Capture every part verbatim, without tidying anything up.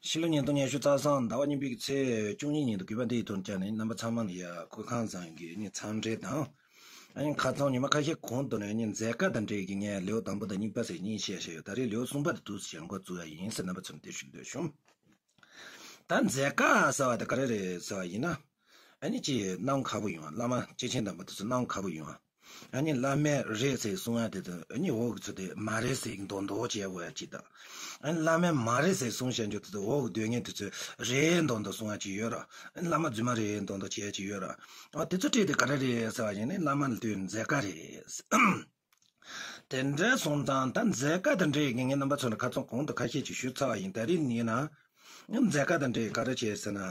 ཕྱི་ལོ་ཉིས་སྟོང་ཉི་ཤུ་རྩ་གསུམ་ཟླ་བ་གཉིས་པའི་ཚེས་བཅུ་གཉིས་ཉིན་དུ་གུས་པ་འདིའི་ཐོག་བཅར་ནས་རྣམ་པ་ཚང་མ་ལ་ཡ་སྐུ་ཁམས་བཟང་གི་ནི་འཚམས་འདྲི་དང་། ཨ་ནི་ཁ་རྩང་ཉི་མ་ཁ་ཤས་གོང་དུ་ནས་ནི་མཛད་དཀའ་དང་འབྲེལ་གྱི་ངས་ལེའུ་དང་པོ་དང་གཉིས་པ་ཟེར་གཉིས་བཤད་བཤད་ཡོད། ད་རེས་ལེའུ་གསུམ་པ་དེ་འདུག་ཟེར་འགོ་བཙུགས་ཡ་ཡིན་ཟེར་རྣམ་པ་ཚོར་འདི་ཞུ་འདོད་བྱུང་། ད་མཛད་དཀའ་ཟེར་བ་དེ་ག་རེ་རེད་ཟེར་བ་ཡིན་ན། ཨ་ནི་ཅིག་གནང་ཁག་པོ་ཡོང་བ། བླ་མ་སྐྱེས་ཆེན་དམ་པ་དེ་ཚོ་གནང་ཁག་པོ་ཡོང་བ། ཨ་ནི་བླ་མས་རེད་ཟེར་གསུང་ཡ་དེ་ཚོ་ཨ་ནི་འོག་གི་ཚོ་དེ་མ་རེད་ཟེར་མདོག་མདོག་བྱས་དགོས་ཡ་ཅིག་དང་། ཨ་ནི་བླ་མས་མ་རེད་ཟེར་གསུང་བཤད་རྒྱུ་དེ་ཚོ་འོག་གི་སྡོད་མཁན་དེ་ཚོས་རེད་མདོག་མདོག་གསུང་ཡ་ཅིག་ཡོད་ར། ཨ་ནི་བླ་མ་རྫུན་མ་རེད་མདོག་མདོག་བྱས་ཡ་ཅིག་ཡོད་ར། ཨ་དེ་ཚོ་སྤྲད་དེ་ག་རེ་རེད་ཟེར་བ་ཡིན་ན་བླ་མ་ལ་དུས་མཛད་དཀའ་རེད། དེ་འདྲ་སོང་ཙང་ད་མཛད་དཀའ་དང་འབྲེལ་གྱི་ངས་རྣམ་པ་ཚོ་ལ་ཁ་རྩང་གོང་དུ་ཁ་ཤས་ཅིག་ཞུས་ཚར་བ་ཡིན། ད་རེས་ནི་ཡིན་ན་མཛད་དཀའ་དང་འབྲེལ་ག་རེ་བྱས་ཟེར་ན།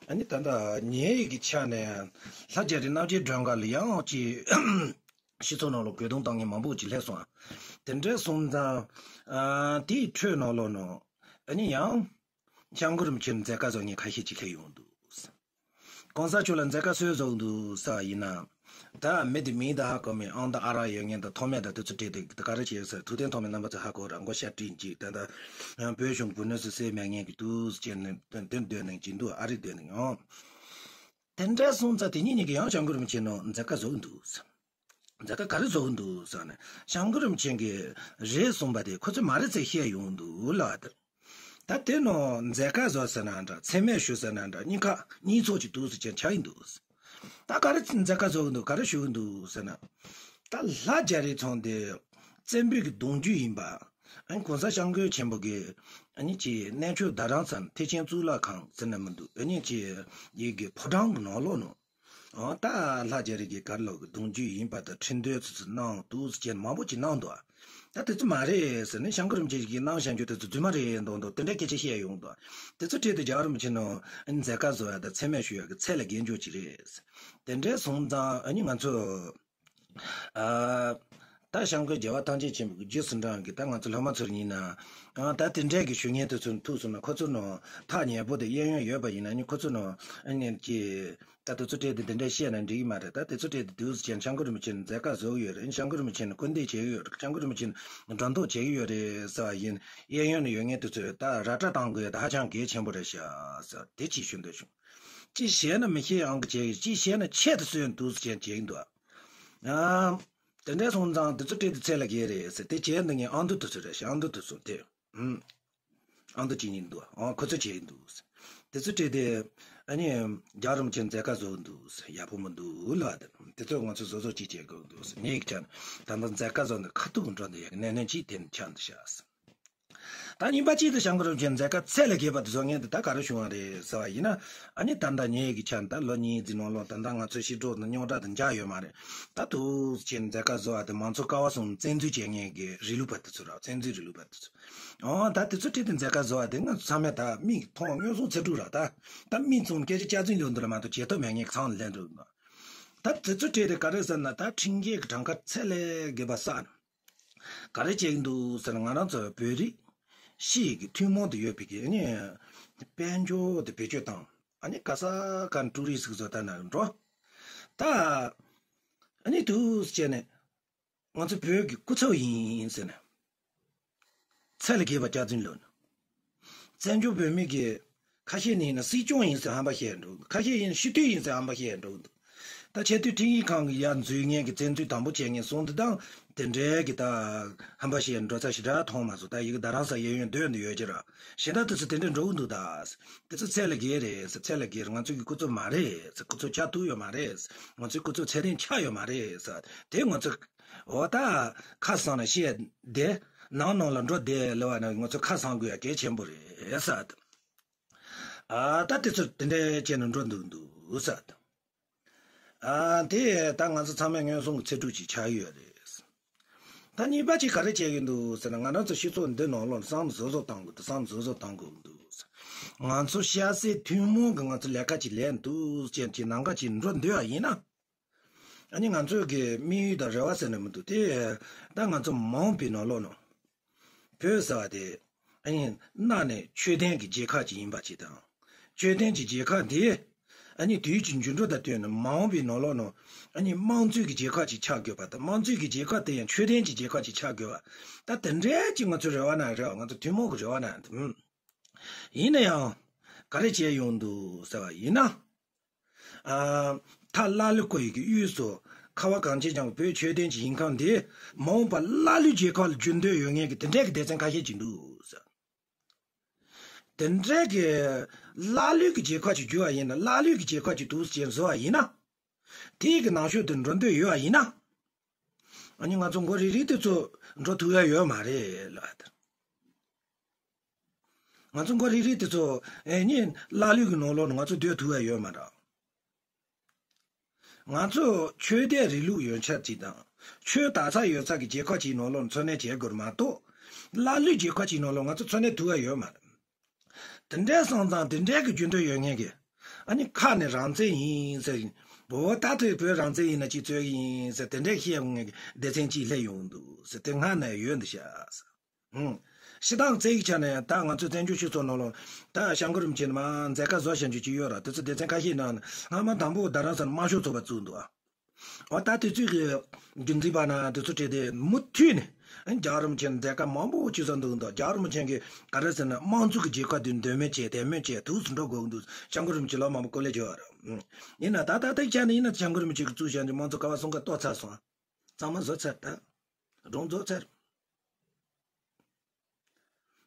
ཨ་ནི་ད་ལྟ་ཉེ་ཡིག་གི་ཆ་ནས་ལྷ་རྒྱ་རི་རྣམ་རྒྱལ་སྒྲོན་དཀར་ལ་ཡང་ཅིག་སྤྱི་ཚོགས་ནང་ལ་རྒོལ་རྡུང་བཏང་མཁན་མང་པོ་ཅིག་སླེབས་སོང་། དེ་འདྲ་སོང་ཙང་ཨ་དེའི་ཁྲོད་ནང་ལོགས་ནང་ཨ་ནི་ཡང་སྐྱབས་མགོན་རིན་པོ་ཆེར་མཛད་དཀའ་བཟོ་མཁན་ཁ་ཤས་ཅིག་སླེབས་ཡོང་འདུག། གོང་ས་མཆོག་ལ་མཛད་དཀའ་སུས་བཟོ་འདུག་ཟེར་བ་ཡིན་ན། ད་མི་དེ་མིང་དང་ཧ་གོ་མེད། ཨང་དང་ཨ་རག་ཡོད་མཁན་དང་ཐོགས་མེད་དང་དེ་ཚོ་སྤྲད་དེ་ག་རེ་བྱས་ཟེར། ཐུབ་བསྟན་ཐོགས་མེད་རྣམ་པ་ཚོ་ཧ་གོ་ར། མགོ་ཤ་སྤྲིན་གཅིག་ད་ལྟ་བོད་གཞུང་གི་བུ་སྣོད་སུ་སེལ་མེད་མཁན་གྱི་དུས་ཅན་ནས་དེ་སྡོད་ནས་ཀྱི་འདུག། ཨ་རི་སྡོད་ནས་ཡང་། དེ་འདྲ་སོང་ཙང་དེ་གཉིས་གཉིས་ཀྱིས་ཡང་སྐྱབས་མགོན་རིན་པོ་ཆེ་ནང་མཛད་དཀའ་བཟོ་འདུག། མཛད་དཀའ་ག་རེ་བཟོ་གི་འདུག་ཟེར་ནས་སྐྱབས་མགོན་རིན་པོ་ཆེ་གིས་རེད་གསུངས་པ་དེ་ཁོ་ཚོས་མ་རེད་ཟེར་བཤད་ཡོང་འདུག་ལབ་པ་དེ། ད་དེ་ནང་མཛད་དཀའ་བཟོ་ཟེར་ན་འདྲ། མཚན་སྨད་ཞུ་ཟེར་ན་འདྲ། གཉིས་ཀ་གཉིས་ཚོགས་ཀྱི་འདུག་ཟེར་ཅན་ཆགས་ཡིན་འདུག། ད་ག་རེ་མཛད་དཀའ་བཟོ་གི་འདུག། ག་རེ་ཞུ་གི་འདུག་ཟེར་ན། ད་ལྷ་རྒྱ་རི་ཚང་དེ་བཙན་པོའི་གི་གདུང་རྒྱུད་ཡིན་པ། ཨ་ནི་གོང་ས་སྐྱབས་མགོན་ཆེན་པོ་གི་ཨ་ནི་ཅི་གནས་མཆོག་རྡ་རམ་ས་ལ་ཐེག་ཆེན་གཙུག་ལག་ཁང་ཟེར་ན་མི་འདུག། ཨ་ནི་ཅི་ཡི་གི་ཕོ་བྲང་གི་ནང་ལོགས་ནང་། ཨོ་ད་ལྷ་རྒྱ་རི་གི་གར་ལོག་གི་གདུང་རྒྱུད་ཡིན་པ་དང་ཁྲི་འདོན་ཚོ་ཚོ་གནང་འདུག་ཟེར་མང་པོ་ཅིག་གནང་འདུག། ད་དེ་ཚོ་མ་རེད་ཟེར་ནས་སྐྱབས་མགོན་རིན་པོ་ཆེ་གིས་གནང་བཞག་རྒྱུ་དེ་ཚོ་རྫུན་མ་རེད་མདོག་མདོག་དེ་འདྲ་སྐད་ཆ་བཤད་ཡོང་འདུག། དེ་ཚོ་ཁྲིད་དེ་རྒྱལ་བ་རིན་པོ་ཆེ་ནང་མཛད་དཀའ་བཟོ་ཡ་དང་མཚན་སྨད་ཞུ་ཡ་གི་ཚད་ལས་བརྒལ་འཇོག་ཅིག་རེད། དེ་འདྲ་སོང་ཙང་ཨ་ནི་ང་ཚོ་ཨ་ད་སྐྱབས་མགོན་རྒྱལ་བ་ཐམས་ཅད་མཁྱེན་པའི་རྗེས་སུ་འབྲང་གི་ད་ང་ཚོ་སློབ་མ་ཚོར་ཡིན་ན། ཨ་ད་དེ་འདྲས་ཀྱི་ཞུ་མཁན་དེ་ཚོ་ཐུག་སོང་ན་ཁོ་ཚོ་ནང་ཐག་ཉེ་པོ་དེ་གཡས་གཡོན་ཡོད་པ་ཡིན་ན་ནི་ཁོ་ཚོ་ནང་ཨ་ནི་ཀྱི། ད་དུ་ཚོ་སྤྲད་དེ་འདི་འདྲ་བཤད་ན་འགྲིག་གི་མ་རེད། ད་དེ་ཚོ་སྤྲད་དེ་དུས་ཅན་སྐྱབས་མགོན་རིན་པོ་ཆེ་ནས་མཛད་དཀའ་བཟོ་གི་ཡོད་རེད། སྐྱབས་མགོན་རིན་པོ་ཆེ་ནས་སྐུར་འདེབས་བྱེད་ཀྱི་ཡོད་རེད། སྐྱབས་མགོན་རིན་པོ་ཆེ་ནས་སྒྲོ་འདོགས་བྱེད་ཀྱི་ཡོད་རེད་ཟེར་བ་ཡིན། གཡས་གཡོན་ནས་ཡོད་མཁན་དེ་ཚོས་ད་ར་སྤྲོད་བཏང་དགོས་ཡ་ད་ཧ་ཅང་གལ་ཆེན་པོ་རེད་ཤག་ཟེར་དེ་ཅིག་ཞུ་འདོད་བྱུང་། ཅིག་བཤད་ན་མི་ཤེས་ཨང་གི་བྱེད་ཀྱི། ཅིག་བཤད་ན་ཆེད་དུ་གསོས་འདུག་ཟེར་བྱེད་ཀྱི་འདུག། ཨ་དེ་འདྲ་སོང་ཙང་དེ་ཚོ་སྤྲད་དེ་ཚད་ལས་བརྒལ་རེད་ཟེར་དེ་བྱས་འདུག་ངས་ཨང་དུ་དེ་ཚོ་རེད་ཤག། ཨང་དུ་དེ་ཚོ་དེ། ཨང་དུ་ཅིག་ཡིན་འདུག། ཨང་ཁོ་ཚོ་བྱས་ཡིན་འདུག། དེ་ཚོ་སྤྲད་དེ་ཨ་ནི་རྒྱལ་རིན་པོ་ཆེ་མཛད་དཀའ་བཟོ་འདུག། ཡག་པོ་མི་འདུག་ལབ། དེ་དེ་ཚོ་ང་ཚོ་བཟོ་བཟོ་ཅིག་བྱེད་དགོས་འདུག། ངས་ཀྱང་ད་ལྟ་མཛད་དཀའ་བཟོ་འདི་ཁ་ཐུག་འགྲོ་འདི་ཡག་གནས་ནས་ཅིག་དེ་ནི་ཆགས་འདུག་ཤག། ད་གཉིས་པ་གཅིག་ཏུ་སྐྱབས་མགོན་རིན་པོ་ཆེ་མཛད་དཀའ་ཚད་ལས་བརྒལ་བ་དེ་བཟོ་མཁན་དེ་ད་ག་རེ་བྱུང་བ་རེད་ཟེར་བ་ཡིན་ན། ཨ་ནི་ད་ལྟ་ཉེ་གི་ཆ་ནས་ད་ལོ་གཉིས་ཙམ་ནང་ལོགས་ད་ལྟ་ང་ཚོ་ཤི་གྲོགས་དང་རྙོག་དྲ་དང་འཇགས་ཡོད་མ་རེད། ད་དུ་ཅིག་མཛད་དཀའ་བཟོ་བ་དེ་མང་གཙོ་ཀ་བ་གསུམ་བཙན་འཛུལ་བྱེད་མཁན་གྱི་རིང་ལུགས་པ་དེ་ཚོ་ར། བཙན་འཛུལ་རིང་ལུགས་པ་དེ་ཚོ། ཨོ་ད་དེ་ཚོ་ཁྲིད་དེ་མཛད་དཀའ་བཟོ་བ་དེ་ང་ཚོ་ཚང་མས་ད་མིག་མཐོང་མངོན་སུམ་ཚེ་སྒྲུབ་ར། ད་ད་མིག་བཙུམ་སྐད་ཆ་སྐྱག་རྫུན་ལོན་འདུག་ལ་མ་གཏོགས་བྱེད་ཐབས་མེད་མཁན་ཚང་ལ་ལན་འགྲོ་གི་འདུག། ད་དེ་ཚོ་ཁྲིད་དེ་ག་རེ་ཟེར་ན་ད་ཁྲིམས་འགལ་གྱི་གྲངས་ཀ་ཚད་ལས་བརྒལ་བ་བསགས་ནས། ག་རེ་བྱེད་ཀྱི་འདུག་ཟེར་ན་ང་རང་ཚོ་བོད་རིགས་སྤྱི་ཡི་གི་ཐུན་མོང་དུ་ཡོད་པའི་གི་ནི་དཔལ་འབྱོར་དེ་བེད་སྤྱོད་བཏང་། ཨ་ནི་ག་ས་ག་ཀྲུ་རི་སིག་བཟོ་ལྟ་ན་འགྲོ། ད་ཨ་ནི་དུས་བྱས་ནས་ང་ཚོ་བོད་ཀྱི་སྐུ་ཚབ་ཡིན་ཟེར་ནས་ཚད་ལས་བརྒལ་བ་སྐྱག་རྫུན་ལོན། བཙན་བྱོལ་བོད་མི་གི་ཁ་ཤས་ནི་ཡིན་ན་སྲིད་སྐྱོང་ཡིན་ཟེར་ཧམ་པ་བཤད་འགྲོ་གི་འདུག། ཁ་ཤས་ཡིན་ན་སྤྱི་འཐུས་ཡིན་ཟེར་ཧམ་པ་བཤད་འགྲོ་གི་འདུག། ད་ཆེས་མཐོའི་ཁྲིམས་ཡིག་ཁང་གི་ཡར་འཛུལ་མཁན་གྱི་བཙན་འཛུལ་དང་པོ་བྱས་མཁན་སོང་དེ་དང་དེ་འདྲའི་གི་ད་ཧམ་པ་བཤད་འགྲོ་ས་ཞེ་དྲག་མཐོང་མ་སོང་། ད་ཡི་གེ་རྡ་རམ་ས་གཡས་གཡོན་སྡོད་འདི་ཡོད་ཀྱི་ར། གཞན་དག་དེ་ཚོ་དེ་འདྲ་འགྲོ་གི་འདུག། ད་དེ་ཚོ་ཚད་ལས་བརྒལ་རེད་ཟེར། ཚད་ལས་བརྒལ་རེད། ང་ཚོ་གི་སྐུ་ཚབ་མ་རེད་ཟེར། སྐུ་ཚབ་ཆགས་ཐུབ་ཡོད་མ་རེད་ཟེར། ང་ཚོའི་སྐུ་ཚབ་ཚད་ལྡན་ཆགས་ཡོད་མ་རེད་ཟེར། དེ་ང་ཚོ་འོ་ད་ཁ་སང་ནས་བཤད་བསྡད། ནང་ནང་ལ་འགྲོ་བསྡད་ལབ་པ་ན་ང་ཚོ་ཁ་སང་དགོས་ཡ་གལ་ཆེན་པོ་རེད་ཟེར། ཨ་ད་དེ་ཚོ་དེ་འདྲའི་བྱས་ནས་འགྲོ་འདུག་འདུག་ཟེར། ཨ་དེ་ད་ང་ཚོ་ཚང་མས་མངོན་སུམ་གྱི་ཚེ་སྒྲུབ་ཅིག་ཆགས་ཡོད་རེད། ད་གཉིས་པ་ཅིག་ག་རེ་བྱེད་ཀྱི་འདུག་ཟེར་ན་ང་རང་ཚོ་སྤྱི་ཚོགས་འདི་ནང་ལོགས་བསམ་བཟོ་བཟོ་བཏང་དགོས་འདུག། བསམ་བཟོ་བཟོ་བཏང་དགོས་འདུག། ང་ཚོ་ཤ་ཟད་ཐུན་མོང་གི་ང་ཚོ་ལས་ཀ་ཅིག་ལས་འདུག་ཅན་གྱི་ནང་ཀ་ཅིག་འགྲོ་འདོད་པ་ཡིན་ན། ཨ་ནི་ང་ཚོའི་གི་དམིགས་ཡུལ་དང་རེ་བ་ཟེར་ནས་མི་འདུག་སྟེ། ད་ང་ཚོ་མ་འོངས་པའི་ནང་ལོགས་ནང་། བོད་ཟེར་བ་དེ། ཨ་ནི་གནའ་ནས་ཆོས་ལྡན་གྱི་རྒྱལ་ཁབ་ཅིག་ཡིན་པ་ཅིག་དང་། ཆོས་ལྡན་གྱི་རྒྱལ་ཁབ་འདི། ཨ་ནི་དུས་ཀྱི་འགྱུར་འགྲོས་དང་བསྟུན་ནས་མ་འོངས་པའི་ནང་ལོགས་ནང་། ཨ་ནི་དམངས་གཙོའི་གི་རྒྱལ་ཁབ་ཅིག་ཆགས་དགོས་པ་དང་། དམངས་གཙོའི་གི་རྒྱལ་ཁབ་དེ་ཡང་ཆོས་ལྡན་གྱི་རྒྱལ་ཁབ་ཅིག་ཆགས་དགོས་པ། ད་དེ་འདྲའི་ཅིག་ང་ཚོའི་རེ་བ་ན་རེད་བ། ང་ཚོ་ཐུན་མོང་གི་རེ་བ་ན་ཨུམ། ཡིན་ན་ཡང་ག་རེ་བྱས་ཡོང་འདུག་ཟེར་བ་ཡིན་ན། ཨ། མཐའ་ཀླ་ཀློ་ཡི་གི་དབུས་སུ་ཁ་བ་གངས་ཅན་ལྗོངས་བོད་ཆོས་ལྡན་གྱི་ཞིང་ཁམས་འདི་མ་འོངས་པ་ཀླ་ཀློའི་རྒྱལ་ཁབ་ལ་འགྱུར་འདོད་ཡོད་མཁན་གྱི་དེ་འདྲའི་གི་སྡེ་ཚན་ཁ་ཤས་ཅིག་འདུག་ཟེར། དེ་འདྲའི་གི་ཀླ་ཀློའི་གི་རྒྱལ་ཁབ་ཅིག་འགྱུར་བ་ཡིན་ན། ཀླ་ཀློའི་གི་རྒྱལ་ཁབ་ཅིག་འདུག་ཟེར་བཟོ་བ་ཡིན་ན། དེའི་གི་ནང་ཤོས་དེ་འགྲོ་འདོད་ཡོད་པ་ཡིན་ན། ཨ་ནི་ང་ཚོ་མགོ་རིལ་རིལ་དེ་ཚོ་འགྲོ་ཐུབ་ཡ་ཡོད་མ་རེད་ལ། ང་ཚོ་མགོ་རིལ་རིལ་དེ་ཚོ་ཨེ་ནི་ཀླ་ཀློའི་གི་ནང་ལོགས་ནས་ང་ཚོ་སྡོད་ཐུབ་ཡ་ཡོད་མ་རེད། ང་ཚོ་ཆོས་ལྡན་རིང་ལུགས་ཡོད་ཚད་ཅིག་དང་། ཆོས་དར་ས་ཡོད་ས་གི་རྒྱལ་ཁབ་ཅིག་ནང་ལོགས་འཚོ་གནས་བྱེད་དགོས་མ་གཏོགས། ཀླ་ཀློའི་རྒྱལ་ཁབ་ཅིག་ནང་ལོགས་ང་ཚོ་འཚོ་གནས་ཐུབ་ཡ་ཡོད་མ་རེད། དེ་འདྲའི་སོང་ཙང་དེ་འདྲའི་གི་རྒྱུ་འདོད་ཡོད་མཁན་གྱི། ཨ་ནི་ཁ་ནས་རང་བཙན་ཡིན་ཟེར། འོ་ད་དེ་བོད་རང་བཙན་ཡིན་ན་ཅིག་རྩོད་ཀྱི་ཡིན་ཟེར། དེ་འདྲའི་བཤད་ཡོང་མཁན་གྱི་སྡེ་ཚན་ཅིག་སླེབས་ཡོང་འདུག་ཟེར། དེ་སྔ་ནས་ཡོད་འདུག་ཤག་ཟེར། ཨང་། སྤྱིར་བཏང་རྩ་བའི་ཆ་ནས་ད་ང་ཚོའི་བཙན་བྱོལ་སྤྱི་ཚོགས་ནང་ལོགས་ད་སྐྱབས་མགོན་རིན་པོ་ཆེ་ནས་མར་མཛད་དཀའ་བཟོ་བཞག་རྒྱུ་ཅིག་ཡོད་ར། དེ་ཚོ་སྡེ་ཚན་ཁ་ཤས་ནང་ནས་སྔ་མ་དང་པོ་རྡ་རམ་ས་ལ་དམར་ཤོག་ཚོགས་པ་བཙུགས་འདུག་ཨ། འོ་ད་དེ་ཚོའི་གི་རྒྱུན་འཛིན་པ་ན་དེ་ཚོ་གྲས་དེ་མུ་མཐུད་ནས། ཨ། རྒྱལ་བ་རིན་པོ་ཆེ་མཛད་དཀའ་མང་པོ་བྱས་ས་འདུག་འདུག་རྒྱལ་བ་རིན་པོ་ཆེ་གིས་ག་རེ་ཟེར་ན། དམངས་གཙོ་གི་རྒྱལ་ཁབ་འདི་འདོད་མོས་བྱས་དད་མོས་བྱས་ཐུགས་སུ་འགྲོ་དགོས་འདུག་སྐྱབས་མགོན་རིན་པོ་ཆེ་ལོ་མང་པོ་སྐུ་ལས་བྱོན་པ་རེད། ཡིན་ན་ད་ད་ལྟའི་ཆ་ནས་ཡིན་ན་སྐྱབས་མགོན་རིན་པོ་ཆེ་གིས་བཙུགས་བཞག་འདི་དམངས་གཙོ་ཀ་བ་གསུམ་ཀ་གཏོར་ཚར་སོང་། གཙང་མ་བཟོ་ཚར། ད་སྒྲུང་རྫོགས་ཚར།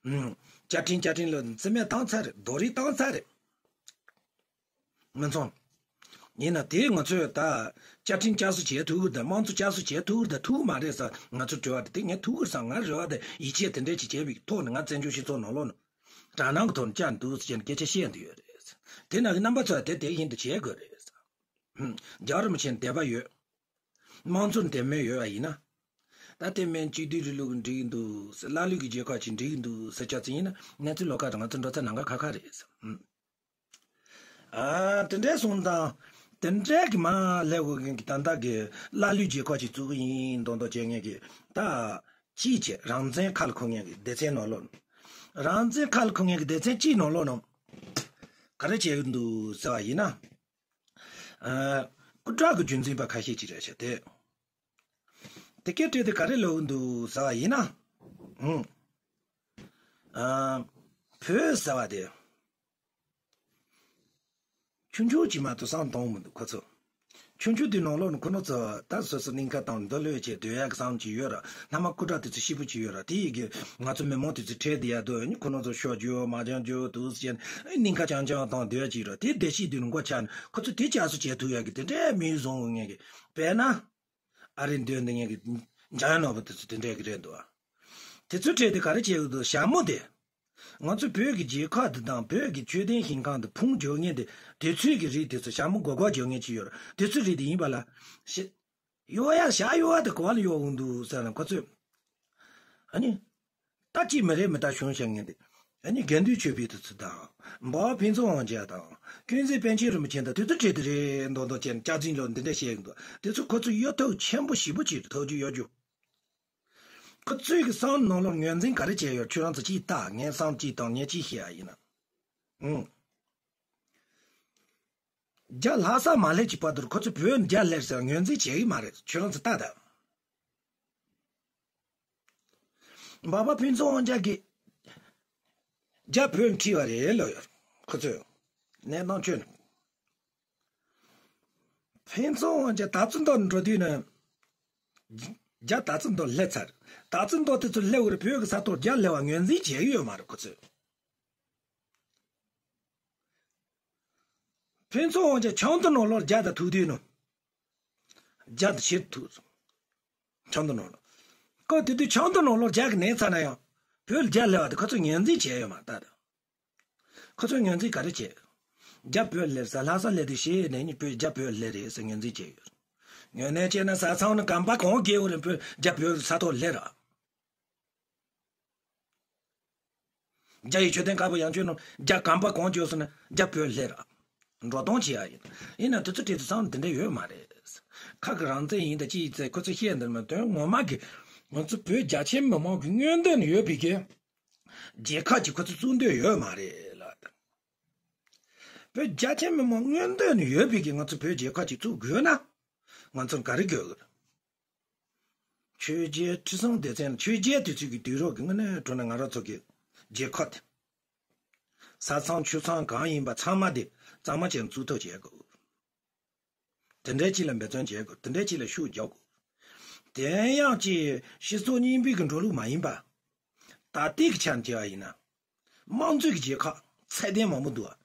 ཨང་། བཅའ་ཁྲིམས་བཅའ་ཁྲིམས་ལ་རྩིས་མེད་བཏང་ཚར་རེད། རྡོག་རིལ་བཏང་ཚར་རེད། མི་ཚང་། ཡིན་ན་དེ་ང་ཚོས་ད་བཅའ་ཁྲིམས་བསྐྱར་གསོ་བྱེད་ཐུབ་ཀྱི་རེད། དམངས་གཙོ་བསྐྱར་གསོ་བྱེད་ཐུབ་ཀྱི་རེད། ཐུབ་ཀྱི་མ་རེད་ཟེར་ང་ཚོས་དྲི་བ་དེ་དེ་ངས་ཐུབ་ཀྱི་རེད་བསམ། ང་རེ་བ་དེ་ཡིད་ཆེས་དེ་འདྲས་ཅིག་བྱས་པའི་ཐོག་ནས་ང་བཙན་བྱོལ་སྤྱི་ཚོགས་ནང་ལོགས་ནས་དྲག་སྣང་གི་ཐོག་ནས་བཅར་འདུག་ཟེར་ནས་སྐད་ཆ་བཤད་འདོད་ཡོད་རེད། དེ་ན་གི་རྣམ་པ་ཚོས་དེ་དེ་བཞིན་དུ་བྱེད་དགོས་རེད། ཨང་། རྒྱལ་བ་རིན་པོ་ཆེ་ནས་དད་པ་ཡོད། དམངས་གཙོ་འདེམས་མེད་ཡོད་པ་ཡིན་ན། ད་དེ་མིན་གཅིག་སྡུད་རིང་ལུགས་འགྲིག་གི་འདུག་ཟེར། ཀླ་ཀློའི་གི་རྒྱལ་ཁབ་ཅིག་འགྲིག་གི་འདུག་ཟེར་ཆ་ཚང་ཡིན་ན། གནས་ཚུལ་ལོགས་ཀ་རེད། ང་ཚོ་འགྲོ་ཚད་ནམ་མཁའ་ཁ་ཁ་རེད་ཟེར། ཨ། དེ་འདྲའི་སོང་ཙང་དེ་འདྲའི་གི་མར་སླེབས་དགོས་མཁན་གྱི་ད་ལྟ་གི་ཀླ་ཀློའི་རྒྱལ་ཁབ་ཅིག་བཙུགས་གི་ཡིན་མདོག་མདོག་བྱེད་མཁན་གྱི་ད་ཅིག་བྱས། རང་བཙན་ཁ་ལ་འཁུར་མཁན་གྱི་སྡེ་ཚན་ནང་ལོགས་ནས། རང་བཙན་ཁ་ལ་འཁུར་མཁན་གྱི་སྡེ་ཚན་གཅིག་ནང་ལོགས་ནས་ག་རེ་བྱེད་ཀྱི་འདུག་ཟེར་བ་ཡིན་ན། ཨ། སྐུ་དྲག་གི་རྒྱུན་འཛིན་པ་ཁ་ཤས་ཅིག་རེད་ཤག་དེ། དེ་སྐད་བྲིས་ཏེ་ག་རེ་ལབ་ཀྱི་འདུག་ཟེར་བ་ཡིན་ན། ཨང་། ཨ། བོད་ཟེར་བ་དེ་ཆུང་ཆུང་ཅིག་མ་གཏོགས་བསམ་བཏང་མི་འདུག་ཁོ་ཚོ། ཆུང་ཆུང་དེ་ནང་ལོགས་ནས་ཁོ་རང་ཚོ་ད་སོ་སོ་སྙིང་ཁ་དང་འདོད་བློ་བྱས་སྡོད་ཡག་གི་བསམ་གྱི་ཡོད་ར། མནའ་མ་སྐུ་དྲག་དེ་ཚོ་སྐྱིད་པོ་ཅིག་ཡོད་ར། དེ་ཡི་གེ་ང་ཚོ་མི་མང་དེ་ཚོ་ཁྲལ་དེ་ཡ་དོ་ནི་ཁོ་རང་ཚོ་ཤོག་རྒྱུ་མ་སྦྱང་རྒྱུ་དུ་ཟེར་ནས་སྙིང་ཁ་རྐྱང་རྐྱང་དང་སྡོད་ཡག་ཅིག་ར། དེ་བདེ་སྐྱིད་དེ་ནས་མགོ་ཆག་ནས་ཁོ་ཚོ་དེ་བསྐྱར་གསོ་བྱེད་ཐུབ་ཡག་གི་དེ་འདྲའི་མིག་བཟུང་ངེས་ཀྱི། དཔེར་ན། ཨ་རིར་སྡོད་འདི་ངེད་ཀྱི་འཇམ་དབྱངས་ནོར་བུ་དེ་ཚོ་དེ་འདྲས་ཀྱི་རེད་འདུག་ཨ། དེ་ཚོའི་གྲས་དེ་ག་རེ་བྱེད་ཀྱི་འདུག་ཞྭ་མོ་དེ། ང་ཚོ་བོད་ཀྱི་རྒྱལ་ཁབ་དེ་དང་བོད་ཀྱི་ཆོས་ལྡན་ཞིང་ཁམས་དེ་ཕུང་འཇོག་མཁན་དེ། དེ་ཚོའི་གི་རིགས་དེ་ཚོ་ཞྭ་མོ་སྒོར་སྒོར་འཇོག་མཁན་ཅིག་ཡོད་རེད། དེ་ཚོའི་རིགས་དེ་ཡིན་པ་ལ། ཤི། གཡོག་ཡ་ཞྭ་གཡོག་པ་དེ་ག་པར་ལ་གཡོག་འོང་འདུག་ཟེར་ན་ཁོ་ཚོས། ཨ་ནི། ད་ཅི་མི་རེད་མི་ད་བྱུང་བྱ་ངན་དེ། ཨ་ནི་དགེ་འདུན་ཆོས་འཕེལ་དེ་ཚོ་དང་། འབའ་ཕུན་ཚོགས་དབང་རྒྱལ་དང་། ཀུན་གཟིགས་པཎ་ཆེན་རིན་པོ་ཆེ་དང་དེ་ཚོ་གྲས་དེ་རེད་མདོག་མདོག་བྱས་ནས་སྐྱག་རྫུན་ལོ་འདི་འདྲ་བཤད་ཀྱི་འདུག་དེ་ཚོ་ཁོ་ཚོ་གཡོ་ཐབས་ཆེན་པོ་ཞེ་པོ་ཅིག་རེད། ཐོབ་རྒྱུ་གཡོ་རྒྱུ། ཁོ་ཚོའི་གི་བསམ་ནང་ལོགས་ངོས་འཛིན་ག་རེ་བྱས་ཡོད། ཁྱོད་རང་ཚོ་ཅིག་ལྟ། ངས་བསམ་ཅིག་དང་ངས་ཅིག་བཤད་ཡ་ཡིན་ན། ཨང་། རྒྱ་ལྷ་ས་མ་སླེབས་ཀྱི་བར་དུ་ཁོ་ཚོས་བོད་རྒྱ་སླེབས་ཟེར་ངོས་འཛིན་བྱེད་ཀྱི་མ་རེད། ཁྱོད་རང་ཚོ་ལྟ་དང་། འབའ་པ་ཕུན་ཚོགས་དབང་རྒྱལ་གྱིས་རྒྱ་བོད་ཁྲིད་པ་རེད་ལབ་ཡོད། ཁོ་ཚོས་གནས་སྟངས་ཁྱོད། ཕུན་ཚོགས་དབང་རྒྱལ་དར་ཚོན་མདོག་འགྲོ་དུས་ནས་རྒྱ་དར་ཚོན་མདོག་སླེབས་ཚར། དར་ཚོན་མདོག་དེ་ཚོ་སླེབས་པར་བོད་ཀྱི་ས་ཐོག་རྒྱ་སླེབས་པ་ངོས་འཛིན་བྱེད་ཀྱི་ཡོད་མ་རེད་ཁོ་ཚོས། ཕུན་ཚོགས་དབང་རྒྱལ་ཆབ་མདོ་ནང་ལོགས་རྒྱ་དང་ཐུག་དུས་ནོ། རྒྱ་དང་ཕྱིར་ཐུག་སོང་། ཆབ་མདོ་ནང་ལོགས། ཁོ་དེ་དུས་ཆབ་མདོ་ནང་ལོགས་རྒྱ་གི་གནས་ཚར་ན་ཡང་། བོད་ལ་རྒྱ་སླེབས་པ་དེ་ཁོ་ཚོས་ངོས་འཛིན་བྱས་ཡོད་མ་རེད་ད། ཁོ་ཚོས་ངོས་འཛིན་ག་རེ་བྱས། རྒྱ་བོད་སླེབས་ས་ལྷ་ས་སླེབས་དུས་ཤེས་ནས་ནི་བོད་རྒྱ་བོད་སླེབས་རེད་ཟེར་ངོས་འཛིན་བྱས་ཡོད། ངོས་ནས་བྱས་ན་བཟའ་ཚང་ནི་གམ་པ་གང་རྒྱག་རུང་བོད་རྒྱ་བོད་ས་ཐོག་སླེབས་ར། རྒྱ་ཡི་མཆོད་རྟེན་དཀར་པོ་ཡང་བྱོན་ནོ། རྒྱ་གམ་པ་གང་བྱོན་སོང་ན་རྒྱ་བོད་སླེབས་ར། འགྲོ་སྟངས་བྱེད་ཡ་ཡིན། ཡིན་ན་དེ་ཚོ་དེ་ཚོ་བསམ་དེ་འདྲ་ཡོད་མ་རེད། ཁ་གི་རང་བཙན་ཡིན་ད་ཅི་ཡིན་ཚེ་ཁོ་ཚོས་བཤད་འདིར་མ་དོན་ངོ་མ་གི། ང་ཚོ་བོད་རྒྱ་ཆེ་མི་མང་གི་མངོན་འདོད་ནས་ཡོད་པའི་གི། རྒྱལ་ཁབ་ཅིག་ཁོ་ཚོ་བཙུགས་འདོད་ཡོད་མ་རེད་ལ། བོད་རྒྱ་ཆེ་མི་མང་མངོན་འདོད་ནས་ཡོད་པའི་གི་ང་ཚོ་བོད་རྒྱལ་ཁབ་ཅིག་བཙུགས་དགོས་ན། ང་ཚོར་ག་རེ་དགོས་གི་རེད། ཆོས་རྒྱལ་ཁྲི་སྲོང་ལྡེ་བཙན། ཆོས་རྒྱལ་དེ་ཚོའི་གི་དུས་རབས་ཀྱི་དངོས་གནས་དྲང་གནས་ང་རང་ཚོ་གི་རྒྱལ་ཁབ་དེ། ས་མཚམས་ཆུ་མཚམས་གང་ཡིན་པ་ཚང་མ་དེ་གཙང་མ་བྱས་ནས་བཙུགས་ཐབས་བྱེད་དགོས། དེ་འདྲའི་ཅིག་ལ་འབད་བརྩོན་བྱེད་དགོས། དེ་འདྲའི་ཅིག་ལ་ཤུགས་རྒྱག་དགོས། དེ་ཡང་ཅིག་སྤྱི་ཚོགས་རྙིང་པའི་གི་འགྲོ་ལུགས་མ་ཡིན་པ། ད་ལྟའི་གི་ཆ་ནས་བྱས་པ་ཡིན་ན། དམངས་གཙོའི་གི་རྒྱལ་ཁབ་ཚད་ལྡན་མང་པོ་འདུག་ཨ།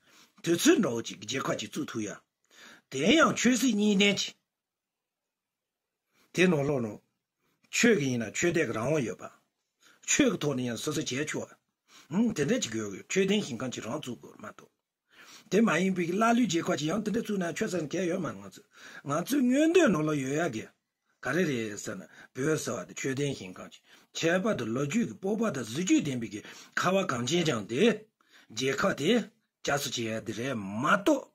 དུས་ཚོད་འདྲ་བོ་ཅིག་གི་རྒྱལ་ཁབ་ཅིག་བཙུགས་ཐུབ་ཡ། དེ་ཡང་ཆོས་སྲིད་གཉིས་ལྡན་ཅིག་དེ་ནང་ལོགས་ནང་། ཆོས་ཀྱི་ཡིན་ན་ཆོས་དད་ཀྱི་རང་དབང་ཡོད་པ། ཆོས་ཀྱི་ཐོག་ནས་ཡང་སོ་སོ་བྱས་ཆོག་ཨང་། དེ་འདྲ་ཅིག་དགོས་ཀྱི། ཆོས་ལྡན་ཞིང་ཁམས་ཅིག་རང་བཙུགས་དགོས་མ་གཏོགས། དེ་མ་ཡིན་པའི་ཀླ་ཀློའི་རྒྱལ་ཁབ་ཅིག་ཡང་དེ་འདྲ་བཙུགས་ན་ཆོས་ཟེར་ན་གལ་ཡོད་མ་རེད། ང་ཚོ་ང་ཚོའི་མངོན་འདོད་ནང་ལོགས་ཡོད་ཡ་གི། ག་རེ་རེད་ཟེར་ན། བོད་ཟེར་བ་དེ་ཆོས་ལྡན་ཞིང་ཁམས་ཅིག་ཁྱད་པར་དུ་ལོ་རྒྱུས་ཀྱི་སྤོབས་པ་དང་གཟི་བརྗིད་ལྡན་པའི་གི་ཁ་བ་གངས་ཅན་ལྗོངས་དེ། རྒྱལ་ཁབ་དེ། བསྐྱར་གསོ་བྱེད་ཡ་དེ་རེད་མ་གཏོགས།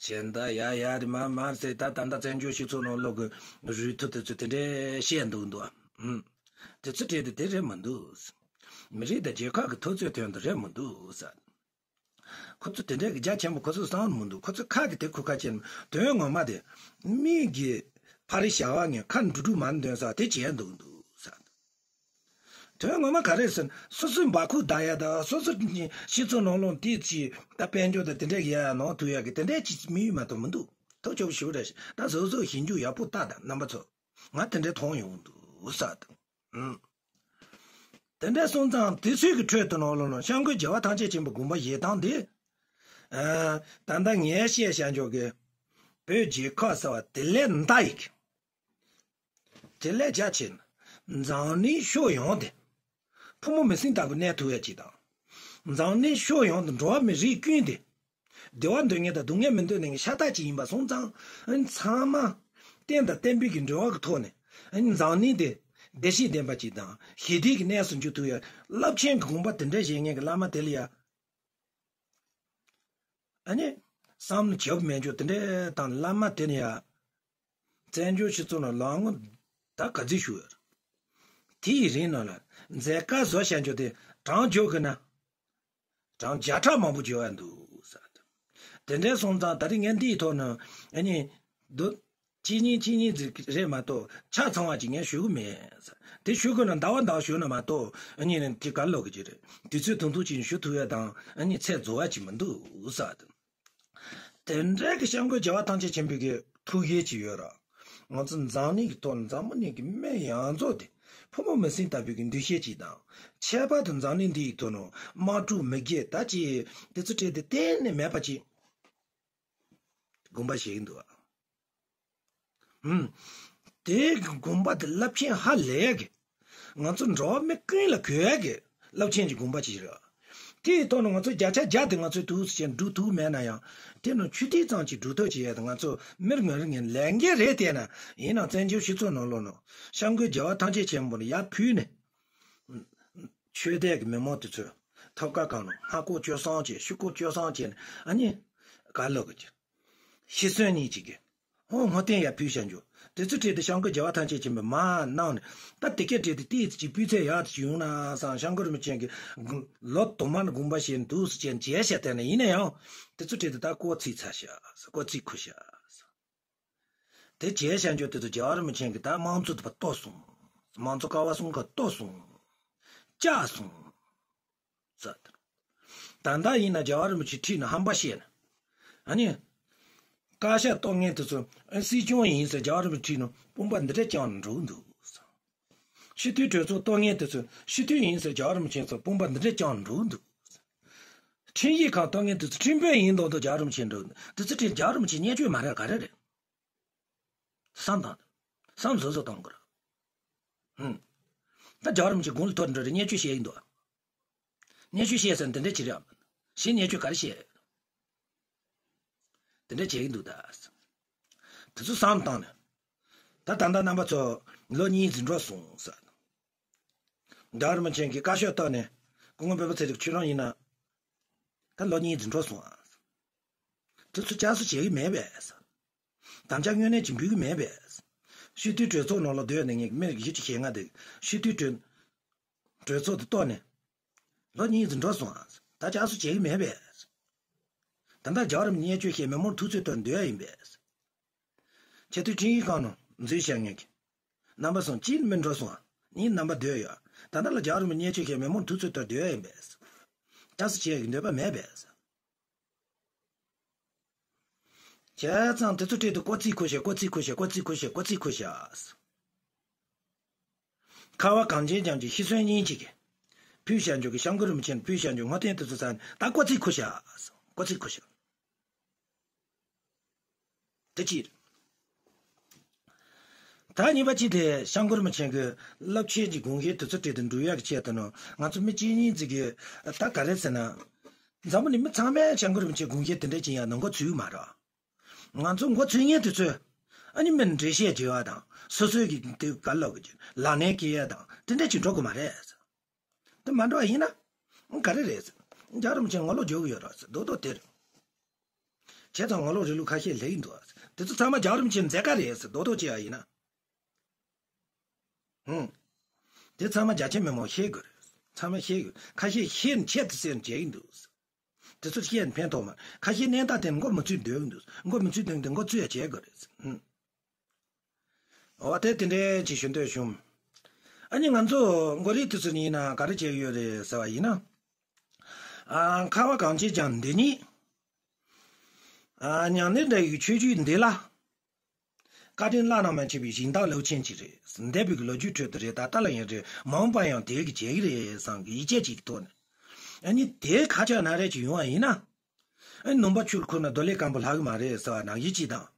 གཞན་དག་ཡ་ཡ་རེད་མ་མ་ཟེར། ད་ད་ལྟ་བཙན་བྱོལ་སྤྱི་ཚོགས་ནང་ལོགས་ཀྱི་རུལ་ཐུབ་དེ་ཚོ་དེ་འདྲའི་བཤད་འདུག་འདུག་ཨ། ཨུམ། དེ་ཚོ་བྲིས་ཏེ་དེ་རེད་མི་འདུག་མི་རིགས་དང་རྒྱལ་ཁབ་ཀྱི་འཐབ་རྩོད་དོན་དུ་རེད་མི་འདུག་ཟེར། ཁོ་ཚོ་དེ་འདྲའི་གི་རྒྱ་ཆེན་པོ་ཁོ་ཚོ་བསམ་མི་འདུག་ཁོ་ཚོ་ཁ་གི་དེ་ཁུ་ཁ་ཆེན་དོན་ངོ་མ་དེ། མིག་གི་ཕ་རི་ཞྭ་བ་ངས་ཁ་འབྲུ་འབྲུ་མ་འདོན་ས་དེ་བྱས་འདུག་འདུག་ཟེར། དོན་ངོ་མ་ག་རེ་ཟེར་ན། སོ་སོའི་འབའ་ཁུག་བདའ་ཡ་དང་། སོ་སོའི་སྤྱི་ཚོགས་ནང་ལོགས་དེ་ཅིག་ད་དཔལ་འབྱོར་དང་དེ་འདྲ་ཡ་ནང་ཐུག་ཡ་གི་དེ་འདྲ་ཅིག་དམིགས་ཡུལ་མ་གཏོགས་མི་འདུག་ཐུགས་ཆོག་ཞུ་ར། ད་གཟབ་གཟབ་ཞིབ་འཇུག་ཡག་པོ་ལྟ་དང་རྣམ་པ་ཚོ། ང་དེ་འདྲ་མཐོང་ཡོང་འདུག་ཟེར་དང་། ཨུམ། དེ་འདྲ་སོང་ཙང་དུས་ཚོད་ཀྱི་ཁྲོད་དུ་ནང་ལོགས་ནང་སྐྱབས་མགོན་རྒྱལ་བ་ཐམས་ཅད་མཁྱེན་པའི་དགོངས་པ་བཞེས་སྟངས་དེ། ཨ། ད་ལྟ་ངས་བཤད་བྱ་འཇོག་གི། བོད་རྒྱལ་ཁབ་ཟེར་བ་དེ་ལས་འདའ་ཡི་གི། དེ་ལས་རྒྱ་ཆེ་ན། འཛམ་གླིང་ཕྱོགས་ཡོངས་དེ། ཕོ་མོ་མི་སེར་ལྟ་བུ་གནས་ཐུབ་ཡ་ཅིག་དང་། འཛམ་གླིང་ཕྱོགས་ཡོངས་དུ་འགྲོ་བ་མི་རིགས་ཀུན་དེ། བདེ་བ་འདོད་མཁན་དང་སྡུག་བསྔལ་མི་འདོད་མཁན་གྱི་ཤ་སྟག་ཅིག་ཡིན་པ་སོང་ཙང་། ཨ་ནི་ཚང་མ་རྟེན་དང་བརྟེན་པའི་གི་འབྲེལ་བ་གི་ཐོག་ནས། ཨ་ནི་འཛམ་གླིང་དེ་བདེ་སྐྱིད་ལྡན་པ་ཅིག་དང་ཞི་བདེ་གི་གནས་སུ་འགྱུར་ཐུབ་ཡ། རླབས་ཆེན་གྱི་དགོངས་པ་དེ་འདྲ་བཞེས་མཁན་གྱི་བླ་མ་དེ་ལ་ཡ། ཨ་ནི། བསམ་བློ་བྱེད་མེད་འཇོག་དེ་འདྲ་དང་བླ་མ་དེ་ནི་ཡ། བཙན་བྱོལ་སྤྱི་ཚོགས་ནང་ལོ་ངོ་ད་ག་ཚོད་བཞུགས་ཡོད་རེད། དེའི་རིང་ནང་ལ་མཛད་དཀའ་བཟོ་བྱ་འཇོག་དེ་གྲངས་འཇོག་གི་ན། གྲངས་བརྒྱ་ཕྲག་མང་པོ་འཇོག་ཡ་འདུག་ཟེར། དེ་འདྲ་སོང་ཙང་ད་རེས་ངས་འདིའི་ཐོག་ནས་ཨ་ནི་འདུག་གཅིག་གཉིས་གཅིག་གཉིས་ཟིག་རེད་མ་གཏོགས་ཆ་ཚང་བ་ཅིག་ངས་ཞུ་གི་མེད། དེ་ཞུ་དགོས་ན་ཟླ་བ་ཟླ་བ་ཞུ་ན་མ་གཏོགས་ཨ་ནི་དེ་ག་ལོག་གི་ཅིག་རེད། དུས་ཚོད་ཐུང་ཐུང་ཅིག་ཞུ་ཐུབ་ཡ་དང་ཨ་ནི་ཚད་རྫོགས་ཡ་ཅིག་མི་འདུག་ཟེར། དེ་འདྲའི་གི་སྐྱབས་མགོན་རྒྱལ་བ་ཐམས་ཅད་མཁྱེན་པའི་གི་ཐུགས་བཞེད་ཅིག་ཡོད་ར། ང་ཚོ་འཛམ་གླིང་གི་ཐོག་ནས་འཛམ་བུ་གླིང་གི་སྨན་ཡོངས་རྫོགས་དེ་ཕོ་མོ་མི་སེར་ལྟ་བུའི་གི་འདུ་ཤེས་ཅིག་དང་། ཁྱད་པར་དུ་འཛམ་གླིང་འདི་ཡི་ཐོག་ནས་དམག་འཁྲུག་མི་དགེ་ད་ཅིག་དེ་ཚོ་བྲལ་ཏེ་གཏན་ནས་མེད་པ་ཅིག་དགོངས་པ་བཞེས་ཀྱི་འདུག་ཨ། ཧུམ། དེའི་དགོངས་པ་དེ་རླབས་ཆེན་ཧ་ལས་གི། ང་ཚོ་འགྲོ་བ་མི་ཀུན་ལ་དགོས་ཡ་གི་རླབས་ཆེན་གྱི་དགོངས་པ་ཅིག་རེད། དེའི་ཐོག་ནས་ང་ཚོ་བརྒྱ་ཆ་བརྒྱ་དེ་ང་ཚོས་ཐུགས་སུ་བྱས་འགྲུབ་ཐུབ་མེད་ན་ཡང་། དེ་ནང་ཆུ་ཐིགས་ཙམ་ཅིག་འགྲུབ་ཐབས་བྱེད་ཡ་དེ་ང་ཚོ་མི་རེ་ངོ་རེ་ངའི་ལས་འགན་རེད། དེ་ན་ཡིན་ནའང་བཙན་བྱོལ་སྤྱི་ཚོགས་ནང་ལོགས་ནང་སྐྱབས་མགོན་རྒྱལ་བ་ཐམས་ཅད་མཁྱེན་པ་ལ་ཡར་ཕུལ་ནས། ཆོས་དད་ཀྱི་མི་མང་དེ་ཚོས་ཐབ་ཀ་གང་ལ་སྔ་ལྐོག་སྤྱོད་བཟང་བྱས། ཕྱི་ལྐོག་སྤྱོད་བཟང་བྱས་ནས་ཨ་ནི་ག་ལབ་གི་ཅིག་ཤི་གསོན་གཉིས་ཅིག་གི། ཨོ་བསྔོ་རྟེན་ཡར་ཕུལ་བྱ་འཇུག་དེ་ཚོ་བྲིས་ཏེ་སྐྱབས་མགོན་རྒྱལ་བ་ཐམས་ཅད་མཁྱེན་པས་མར་གནང་ནས། ད་དེ་སྐད་བྲིས་ཏེ་ཏིས་ཅིག་སྤུས་ཚད་ཡག་ཅིག་ཡོང་ན་བསམ། སྐྱབས་མགོན་རིན་པོ་ཆེ་གིས་ལོ་དུ་མ་ནས་དགོངས་པ་བཞེས་འདུག་ཟེར་བྱས་མཇལ་བྱ་བལྟས་ནས། ཡིན་ན་ཡང་དེ་ཚོ་བྲིས་ཏེ་ད་ལྐོག་ཚིག་ཚར་ཤག་ལྐོག་ཚིག་ཁུར་ཤག་དེ་བྱས་བྱ་འཇུག་དེ་ཚོ་རྒྱལ་བ་རིན་པོ་ཆེ་གིས་ད་དམངས་གཙོ་དེ་ཕར་གཏོར་སོང་། དམངས་གཙོ་ཀ་བ་གསུམ་ཀ་གཏོར་སོང་། བཅག་སོང་། ཟེར། ད་ལྟ་ཡིན་ན་རྒྱལ་བ་རིན་པོ་ཆེ་ཁྲིད་ནས་ཧམ་པ་བཤད་ན། ཨ་ནི། བཀའ་ཤག་གཏོར་མཁན་དེ་ཚོ་སྲིད་སྐྱོང་ཡིན་ཟེར་རྒྱལ་བ་རིན་པོ་ཆེ་ཁྲིད་ནས་དཔུང་པ་འདི་འདྲ་བརྐྱངས་ནས་འགྲོ་གི་འདུག་སྤྱི་འཐུས་གྲོས་ཚོགས་གཏོར་མཁན་དེ་ཚོ་སྤྱི་འཐུས་ཡིན་ཟེར་རྒྱལ་བ་རིན་པོ་ཆེ་ཚོ་དཔུང་པ་འདི་འདྲ་བརྐྱངས་ནས་འགྲོ་གི་འདུག་ཁྲིམས་ཞིབ་ཁང་གཏོར་མཁན་དེ་ཚོ་ཁྲིམས་དཔོན་ཡིན་མདོག་མདོག་རྒྱལ་བ་རིན་པོ་ཆེ་འགྲོ་གི་འདུག་དེ་ཚོ་ཁྲིད་རྒྱལ་བ་རིན་པོ་ཆེ་བརྙས་བཅོས་མ་རེད། ག་རེ་རེད། བསམ་དང་། བསམ་བཟོ་བཟོ་གཏོང་དགོས་རེད། ཧུམ། ད་རྒྱལ་བ་རིན་པོ་ཆེ་དགུང་ལ་ཐོར་འགྲོ་རེད། བརྙས་བཅོས་བཤད་ཀྱི་འདུག་བརྙས་བཅོས་བཤད་ཟེར་ན་དེ་འདྲ་བྱེད་རེད་ཨ། ཞེས་བརྙས་བཅོས་ག་རེ་བཤད། དེ་འདྲ་བྱེད་ཀྱི་འདུག་ད། དེ་ཚོ་བསམ་བཏང་ནས། ད་ད་ལྟ་རྣམ་པ་ཚོ་ལོ་གཉིས་ཟིན་འགྲོ་སོང་ཟེར། རྒྱལ་བ་རིན་པོ་ཆེ་གིས་བཀའ་ཤོག་བཏང་ནས་སྐུ་ངོ་སྤེན་པ་ཚེ་རིང་ཁྱོད་རང་ཡིན་ན། ད་ལོ་གཉིས་ཟིན་འགྲོ་སོང་ཨ། དེ་ཚོ་བསྐྱར་གསོ་བྱེད་ཀྱི་མེད་པས། དམ་བཅའ་དངོས་གནས་ཅིག་འབུལ་གྱི་མེད་པས། སྤྱི་འཐུས་གྲོས་ཚོགས་ནང་ལ་སྡོད་ནས་ངས་མི་བཞི་བཅུ་ཞེ་ལྔ་དེ་སྤྱི་འཐུས་གྲོས་གྲོས་ཚོགས་དེ་གཏོར་ནས་ལོ་གཉིས་ཙམ་འགྲོ་སོང་ཨ། ད་བསྐྱར་གསོ་བྱེད་ཀྱི་མེད་པས། ད་ལྟ་རྒྱལ་བ་རིན་པོ་ཆེ་བརྙས་བཅོས་བྱས་མི་མང་ཐུགས་ཚོད་གཏོང་སྡོད་ཡ་ཡིན་པས། ཆེས་མཐོའི་ཁྲིམས་ཞིབ་ཁང་ནང་འཛུལ་བྱ་ངན་གྱི་རྣམ་པ་སོང་གཅིག་མི་འགྲོ་སོང་ཨ། གཉིས་རྣམ་པ་སྡོད་ཡོད་ཨ། ད་ལྟ་ལ་རྒྱལ་བ་རིན་པོ་ཆེ་བརྙས་བཅོས་བྱས་མི་མང་ཐུགས་ཚོད་གཏོང་སྡོད་ཡ་ཡིན་པས། ཅག་སུ་བྱེད་ཀྱི་འདོད་པ་མེད་པས། བྱས་ཙང་དེ་ཚོ་སྤྲད་དུ་ཀོ་ཙི་ཁུ་ཤ་ཀོ་ཙི་ཁུ་ཤ་ཀོ་ཙི་ཁུ་ཤ་ཀོ་ཙི་ཁུ་ཤ། ཁ་བ་གངས་ཅན་ལྗོངས་ཀྱི་ཤི་གསོན་གཉིས་ཀྱི་ཕུལ་བྱ་འཇུག་གི་སྐྱབས་མགོན་རིན་པོ་ཆེ་ཕུལ་བྱ་འཇུག་ངོ་དེ་དེ་ཚོ་ཚང་ད་ཀོ་ཙི་ཁུ་ཤ་ཀོ་ཙི་ཁུ་ཤ། དེ་གཅིག་ད་གཉིས་པ་གཅིག་དེ་སྐྱབས་མགོན་རིན་པོ་ཆེ་གི་རླབས་ཆེན་གྱི་དགོངས་བཞེད་དེ་ཚོ་སྤྲད་དུ་འགྲོ་ཡག་གི་ཆེད་དུ་ནོ། ང་ཚོ་མི་གཅིག་གཉིས་ཙི་གི་ད་ག་རེ་ཟེར་ན། འཛམ་བུ་གླིང་མི་ཚང་མས་སྐྱབས་མགོན་རིན་པོ་ཆེ་དགོངས་བཞེད་དེ་འདྲ་ཅིག་ཡང་ནང་མགོ་ཚུད་མ་རེད། ང་ཚོ་མགོ་ཚུད་མཁན་དེ་ཚོས་ཨ་ནི་མི་འགྲེལ་བཤད་བྱེད་པ་དང་སོ་སོའི་གི་དེ་ག་ལོག་གི་ལག་ནས་སྐྱེལ་ཡ་དང་དེ་འདྲ་ཅིག་འགྲོ་གི་མ་རེད། དེ་མ་འགྲོ་བ་ཡིན་ན་ག་རེ་རེད། རྒྱལ་བ་རིན་པོ་ཆེ་ངོ་ལོག་འཇོག་གི་ཡོད་རེད་རྡོག་རྡོག་དེ་རེད། བྱས་ཙང་ངོ་ལོག་རིང་ལུགས་ཁ་ཤས་སླེབས་ཀྱི་འདུག་དེ་ཚོ་ཚང་མ་རྒྱལ་བ་རིན་པོ་ཆེ་མཛད་ཀ་རེད་རྡོག་རྡོག་བྱས་པ་ཡིན་ན། ཧུམ། དེ་ཚང་མ་རྒྱ་ཆེ་མི་མང་ཤེས་དགོས་རེད། ཚང་མ་ཤེས་དགོས། ཁ་ཤས་ཤེས་ནས་ཆེད་དུ་སེམས་བྱེད་ཀྱི་འདུག་དེ་ཚོ་ཤེས་ནས་ཕན་ཐོགས་མ། ཁ་ཤས་གནས་སྟངས་དེ་མགོ་མི་ཚོས་འདོད་ཀྱི་འདུག་མགོ་མི་ཚོས་འདོད་འདི་མགོ་ཚོས་ཡ་བྱེད་དགོས་རེད། ཧུམ། འོ་དེ་དེ་འདྲའི་ཅིག་ཞུ་འདོད་བྱུང་། ཨ་ནི་ང་ཚོ་མགོ་རིལ་དེ་ཚོ་ཡིན་ན་ག་རེ་བྱེད་ཀྱི་ཡོད་རེད་ཟེར་བ་ཡིན་ན། ཨ། ཁ་བ་གངས་ཅན་ལྗོངས་འདི་ཉིད། ཨ། མྱང་སྣེ་འདྲ་ཡི་ཆོས་བརྒྱུད་འདི་ལ། བཀའ་དྲིན་བླ་ན་མ་མཆིས་པའི་སྦྱིན་བདག་རླབས་ཆེན་ཅིག་རེད། འདས་པའི་ལོ་རྒྱུས་ཁྲོད་དུ་རེད། ད་ལྟ་ལ་ཡང་རེད། མ་འོངས་པ་ཡང་དེ་གི་བྱེད་ཀྱི་རེད་བསམ་གི་ཡིད་ཆེས་ཅིག་གི་ཐོག་ནས། ཨ་ནི་དེ་ཁ་ཆག་ན་རེ་ཅིག་ཡོང་བ་ཡིན་ན། ཨ་ནི་ནུམ་པ་ཆུར་ཁུར་ན་རྡོ་ལེབ་སྐམ་པོ་ལྷག་གི་མ་རེད་ཟེར་བ་ནང་བཞིན་ཅིག་དང་།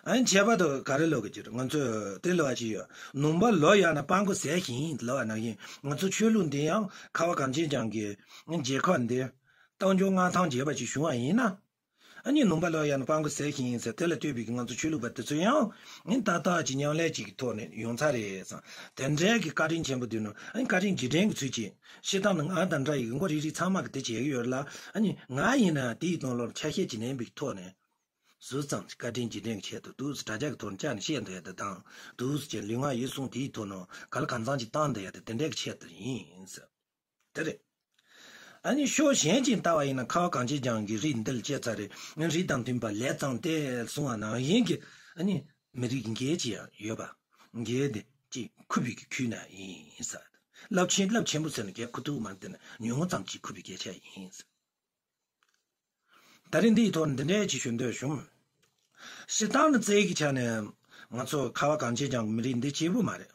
ཨ་ནི་བྱས་པ་དང་ག་རེ་ལབ་གི་ཅིག་རེད། ང་ཚོས་དེ་ལབ་པ་ཅིག་ཡོད། ནུམ་པ་ལོ་ཡག་ན་སྤྲང་པོ་ཟས་ཤིག་ཡིན་ལབ་པ་ནང་བཞིན། ང་ཚོ་ཆོས་ལུགས་འདི་ཡང་ཁ་བ་གངས་ཅན་ལྗོངས་ཀྱི་རྒྱལ་ཁབ་འདི་རྟ་མགོ་མངའ་ཐང་རྒྱས་པ་ཅིག་བྱུང་བ་ཡིན་ན། ཨ་ནི་ནུམ་པ་ལོ་ཡག་ན་སྤྲང་པོ་ཟས་ཤིག་ཡིན་ཟེར་དེ་ལ་ལྟོས་པའི་ང་ཚོ་ཆོས་ལུགས་པ་དེ་ཚོ་ཡང་ཨ་ནི་ཏག་ཏག་ཅིག་མཉམ་ལས་ཅིག་གི་ཐོག་ནས་ཡོང་ཚར་རེད་བསམ། དེ་འདྲའི་གི་བཀའ་དྲིན་ཆེན་པོ་དེ་ནི་ཨ་ནི་བཀའ་དྲིན་རྗེས་དྲན་གྱི་ཚུལ་གྱིས་སྤྱིར་བཏང་ནི་ང་དང་འདྲ་ཡི་མགོ་རིལ་རིལ་ཚང་མ་གི་དེ་བྱེད་ཀྱི་ཡོད་ལ། ཨ་ནི་ང་ཡིན་ན་དེའི་དོན་ལ་ཆ་ཤས་ཅིག་ལེན་པའི་ཐོག་ནས། ཟུར་ཙམ་བཀའ་དྲིན་རྗེས་དྲན་གྱི་ཆེད་དུ་འདུག་སེ་དྲ་རྒྱ་གི་ཐོག་ནས་བཅར་ནས་བཤད་འདོད་ཡ་དེ་དང་། འདུག་སེ་ལུས་ངག་ཡིད་གསུམ་དེའི་ཐོག་ནས་ག་ལ་གང་འཚམ་ཅིག་བཏང་འདོད་ཡ་དེ་དེ་འདྲའི་གི་ཆེད་དུ་ཡིན་ཟེར། དེ་རེད། ཨ་ནི་ཕྱོགས་གཞན་ཅིག་ལྟ་བ་ཡིན་ན། ཁ་བ་གངས་ཅན་ལྗོངས་ཀྱི་རིགས་འདི་ལ་བྱས་ཚར་རེད། རིགས་དང་མཐུན་པ་ལས་གཙང་སྟེ་གསུང་བ་ནང་བཞིན་གྱི་ཨ་ནི་མི་རིགས་འགལ་ཅིག་ཡང་ཡོད་པ། འགལ་དེ་ཅིག་ཁུ་བའི་གི་ཁུལ་ན་ཡིན་ས། རླབས་ཆེན་རླབས་ཆེན་པོ་ཟེར་ན་གལ་ཁུ་ཐུག་མ་དེ་ན་ཉུང་ངུ་ཙམ་ཅིག་ཁུ་བའི་སྐད་ཆ་ཡིན་ས། ད་རིང་འདིའི་ཐོག་འདི་འདྲའི་ཅིག་ཞུ་འདོད་བྱུང་། སྤྱིར་བཏང་ནི་རྩལ་གྱི་ཆ་ནས་ང་ཚོ་ཁ་བ་གངས་ཅན་ལྗོངས་ཀྱི་མི་རིགས་འདི་གཅིག་པུ་མ་རེད།